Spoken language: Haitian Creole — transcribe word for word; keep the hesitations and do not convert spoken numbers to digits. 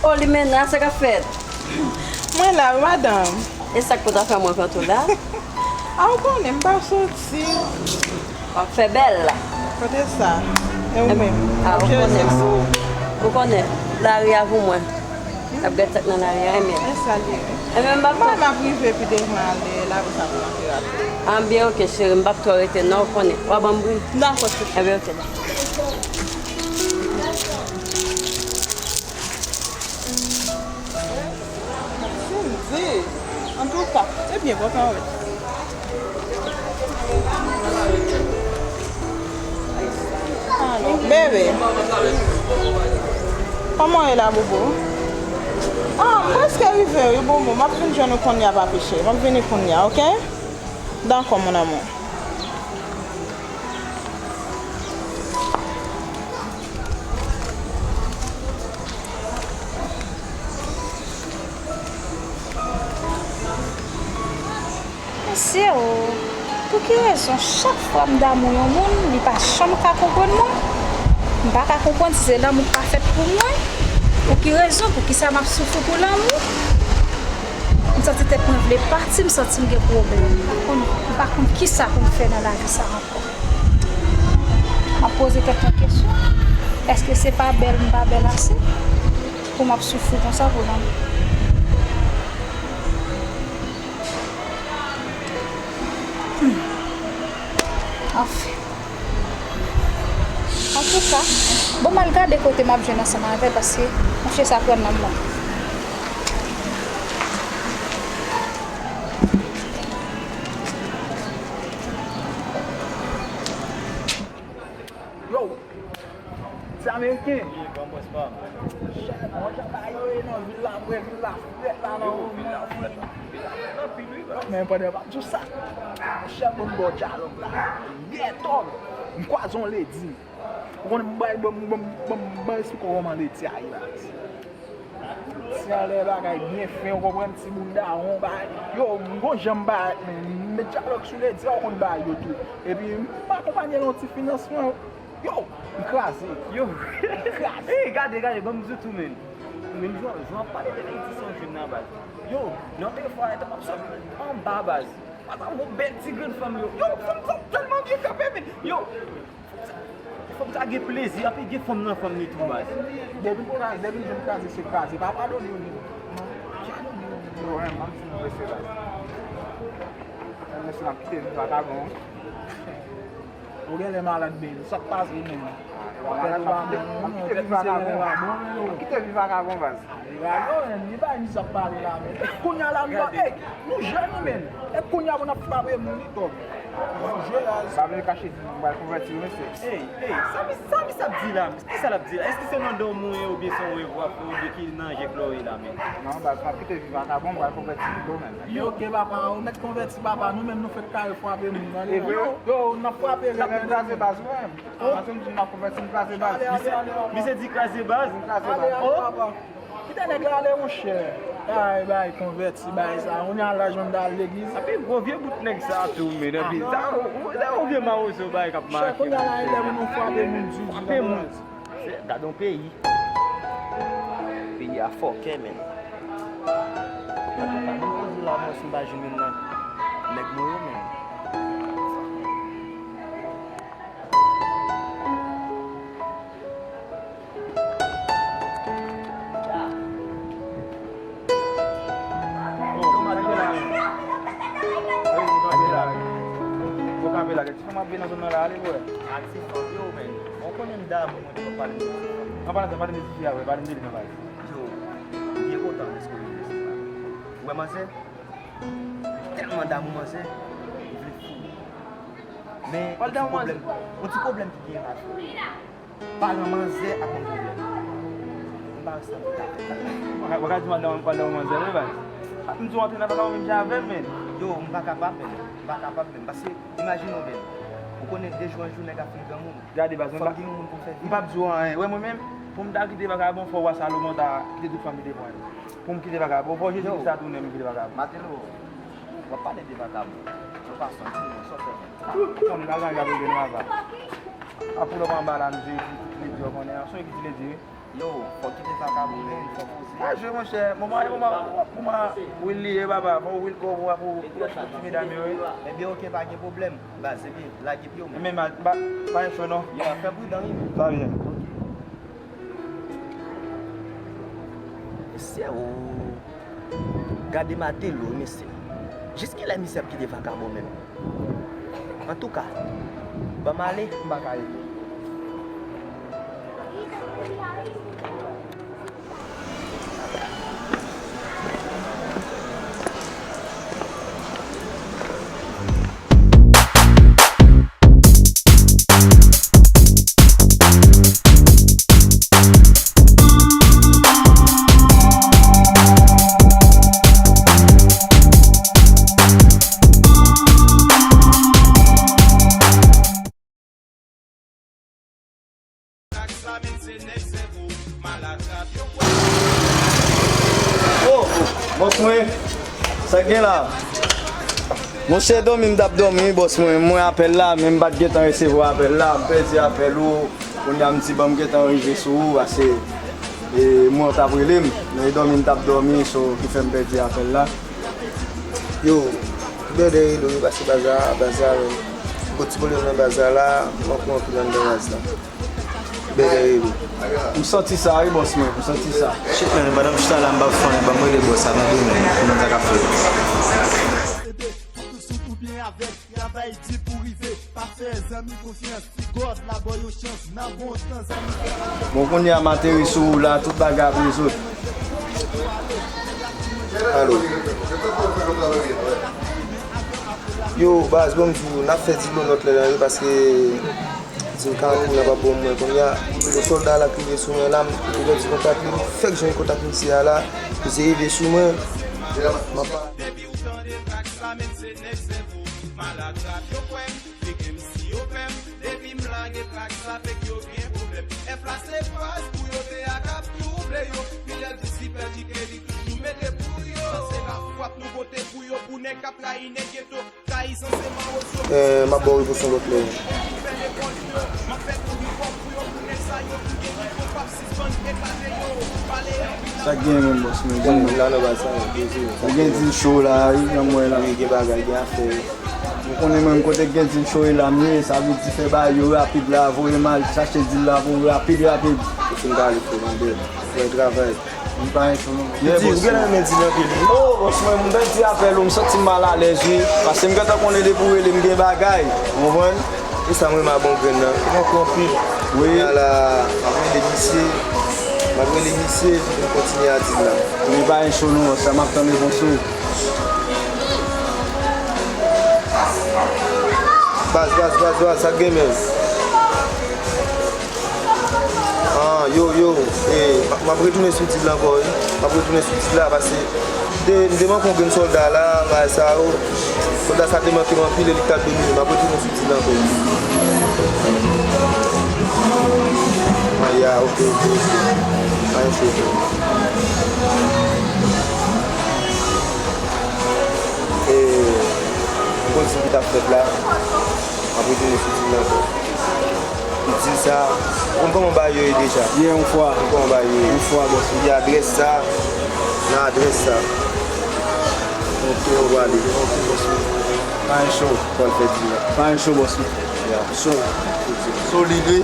O, Limena, sa k ap fèt? Mwen la wi, madanm. E sa k pou ta fè m rankontre w la? A, ou konnen, m pa soti. W ap fè bèl la. Kote sa? E ou menm? A, ou konnen. Ou konnen, lari a pou mwen. N ap gade sa k nan lari a, e men. E sa l ye. E men, m ap... Mwen, m ap rive pi devan ale, la pou sa pou antre rapid. A, byen, oke, cheri, m p ap twò rete, non, ou konnen. W a ban m bri? Dakò, chouchou. E byen, oke, dakò. Cindy, antouka, se byen pòtan wi. Bebe, kòman w ye la, boubou? Ah, m prèske rive wi, boubou. M ap vin jwenn ou kounye a, papiche. M ap vini kounye a, oke? Dakò, mon amour. Mesye o, pou ki rezon chak fwa m damou yon moun, li pa janm ka konprann mwen? M pa ka konprann si se lanmou k pa fèt pou mwen. Pou ki rezon, poukisa m ap soufri pou lanmou? M santi tèt mwen vle pati, m santi m gen pwoblèm. M pa konn, m pa konn kisa pou m fè nan lavi sa ankò. M ap poze tèt mwen kesyon, èske se pa bèl m pa bèl ase pou m ap soufri konsa pou lanmou? Hmm. Anfen. Antouka, bon, m al gade kote m ap jwenn ansanm avè l, paske monchè sa pran nanm mwen. Yo, ti ameriken. Wi, gran bòs pa m. Chèf, mwen jan bagay yo ye nan vil la, mwen vil la frèt la nan moman. Vil la frèt la. Vil la frèt anpil, wi, baz. Men pandan m ap di w sa, chèf, ban m ba w dyalòg la. Yè, Tòm, m kwaze yon ledi. Ou konnen m bay, ban m, ban m, ban m, ban m esplike w kòman ledi a ye, baz. Ti anlè bagay byen fen, ou konprann, ti bounda won, bagay. Yo, m gon jan m bay, men m met dyalòg sou ledi a, ou konn bagay yo tou. Epi, m akonpanye l yon ti finansman. Yo, m kraze. Yo. M kraze. Ey, gade, gade, ban m di w tou, men. Menm jan, jan w ap pale de Ayiti, se yon jèn nan, baz. Yo, nan telefòn, etan m ap sot anba, baz. Baz, m gon bèl ti grenn fanm, yo. Yo, fanm sa tèlman byen kanpe, men. Yo, fanm sa gen plezi, anpi gen fanm nan fanm li tou, baz. Depi m kraze, depi m jwenn kraze, se kraze. Pa padone yo, non. Yo, men, m ap di nou prese, baz. Mèsi, m ap kite vi vakabon. Ou genlè malad, baby. Sa k pase menm? Tèt ou pa bon, non, tèt misye genlè pa bon, men yo. Kite vi vakabon, baz. Li pa bon, men li bay misye ap pale la, men. Kounye a la, nou pa, ey, nou jèn, wi, men. E kounye a pou n ap frape moun, li tòg. Danjere, a. Pa vle kache di m pral konvèti, wi, mesye. Ey, ey, sa mi-, sa misye ap di la? Kisa l ap di la? Èske se nan dòmi w ye oubyen se yon rèv w ap fè oubyen ki nan je klò w ye la, men? Non, baz, m ap kite vi vakabon, m pral konvèti pito, men. Yo, oke, papa, ou mèt konvèti, papa. Nou menm, nou fèk kare frape moun, tande? Yo, yo, n ap frape rèd, men. Kraze baz, wi. Paske m di m ap konvèti, m kraze baz. Misye, misye di kraze baz? M kraze baz. Ale, ale, papa. Kite nèg la ale, monchè. Ay, bay, konvèti, bay sa. Ou nan laj menm dal legliz. Epi gwo vye bout nèg sa tou, men, epi sa, ou, ou, sa yon vye mawozo bay k ap mache. Chè, kounye a la, e lè pou nou frape moun di, frape moun. Se, gade yon peyi. Peyi a fòkè, men. Gade pa gen poze la, mwen, si m pa jwenn youn nan nèg mwen yo, men. Bon, kanpe la, gen ti fanm ap vin nan zòn nan la, ale, bwè. A, ti fanm, yo, men. Bon, konnen m damou, mwen, te pale de ti fanm. An palan de, pale de tifi a, wè, pale de li nan baz. Yo, m byen kontan, èske w vin isit la. Ou wè, manzè? Tèlman damou, manzè, m vle fou. Men, yon ti pwoblèm, yon ti pwoblèm ki genyen la. Paran manzè ap ban m pwoblèm. M pa wè sa m ta fè la. Ou ka, ou ka di madanm, madanm manzè, wi, baz. M di w antre nan fatra, ou vin jan avè m, men. Yo, m pa kapab, men. M pa kapab, men. Paske, imajine w, men. Ou konnen de jou an jou, nèg ap fin granmoun. Gade, baz, fò m gen yon moun pou m fè vi. M p ap di w anyen. Wè, mwen menm, pou m ta kite vakabon, fò wa Salomon ta kite tout fanm li te pran yo. Pou m kite vakabon, fò Jezi Kris ta tounen, m kite vakabon. Yo, Matelo, w ap pale de vakabon. An pasan, di mwen, sa w fè menm? Ou konnen pa gen anyen k ap rive nou, apa. A, pou lòt anba la, nou di, di, di, di, ou konnen, an, se yon ki di ledi, wi. Yo, fò kite vakabon, men, fò poze. Pa jwe, monchè. Moman, moman, moman, Will li ye, papa. Fò Will kò pou, pou, pou ti medam yo, wi. Ebyen, oke, pa gen pwoblèm. Baz, ebyen, lage pye w, men. Men, pa, pa, pa gen cho, non. Yo, fè pridan, wi. Sa byen. Mesye, o. Gade Martello, mesye. Jiskilè misye ap kite vakabon menm? Antouka, ban m ale, m pa ka rete. Oh, bòs mwen, sa k gen la? Monchè, dòmi m t ap dòmi, wi, bòs mwen. M wè apèl la, men m pa t gentan resevwa apèl la. M pèdi apèl ou. Kounye a, m di, bon, m gentan rive sou ou, paske, e, mwen, w t ap rele m. Men e dòmi m t ap dòmi, so, ki fè m pèdi apèl la. Yo, bèdè rele w, yo pase baz la, baz la, men. Gon ti pwoblèm nan baz la, la, manke anpil anndan baz la. Bèdè rele w. M santi sa, wi, bòs mwen, m santi sa. Shit, man, pandan m chita la, m p ap fè anyen, ban m rele bòs la nan demen, pou m wè sa k ap fèt. Travay di pou rive, pa fè zanmi konfyans. Si God la ba w yon chans, nan bon tan zanmi fè. Bon, kounye a m ateri sou ou la, tout bagay ap rezoud. Alo. Yo, baz, bon, m di w, n ap fè di lòt lè la, wi, paske di m ka kouri, n ap ap bon mwen. Kounye a, yon sòlda la k rive sou mwen la, m te pèdi kontak li, m fèk jwenn kontak misye a la, misye rive sou mwen. M ap pale. Depi w tande trak sa, men se nèg sèvo. Malad rap yo kwè m, fik M C yo pè m. Depi m lage trak sa, fèk yo gen pwoblèm. F la se baz pou yo te a k ap touble yo. Fidel di si pèdi ke li toujou mete pou yo. Sa se lafwap nou pote pou yo, pou nèg k ap trayi nèg geto. Trayi san se mawos yo. Eh, m ap ba w repons yon lòt lè. Fè lekòl yo. M ap fè tou hip hop pou yo, pou nèg sa yo ki gen nivo p ap sispann eklate yo. Pale anpil. Sa k gen menm, bòs mwen? Di m non. La nan baz sa, yo, yo, yo. Ou gen dil cho la, wi, nan mwen la. Wi, gen bagay, gen afè. Ou konnen menm kote gen dil cho e la m ye, sa vle di fè bagay yo rapid la, voye m al chache dil la pou rapid, rapid. Ou fin pale, fò mande. Bòn travay. M pa enchon non. Yeah, bòs mwen. Ou genlè renmen dil anpil, wi. Oh, bòs mwen, m pèdi apèl ou, m santi m malalèz, wi. Paske m gentan konnen depi w rele m gen bagay. Ou konprann? E sa m renmen a bon grenn nan. Ou manke anpil. Wi. Kounye a la, m ap rele misye. M ap rele misye, pou m kontinye a dil la. Men pa enchon non, sa m ap tann repons ou. Baz, baz, baz, baz, sa k gen menm? Ah, yo, yo, eh, m ap, m ap retounen sou dil la ankò, wi. M ap retounen sou dil la, paske m te, m te manke yon grenn sòlda la, bagay sa yo. Sòlda sa te manke m anpil e li t ap domine. M ap retounen sou dil la ankò. Ah, ya, ok, ok, ok. Pa enchon. Eh, m konn sa ki t ap fèt la. M ap retounen sou dil la ankò. Pou dil sa, ou konn kòman bagay yo ye deja? Yeah, yon fwa. Ou konn kòman bagay yo ye. Yon fwa, bòs. Li adrès sa, nan adrès sa. Ok, ou pwale. Ok, bòs mwen. Pa enchon. Pou al fè dil la. Pa enchon, bòs mwen. Yeah. So, solid, wi.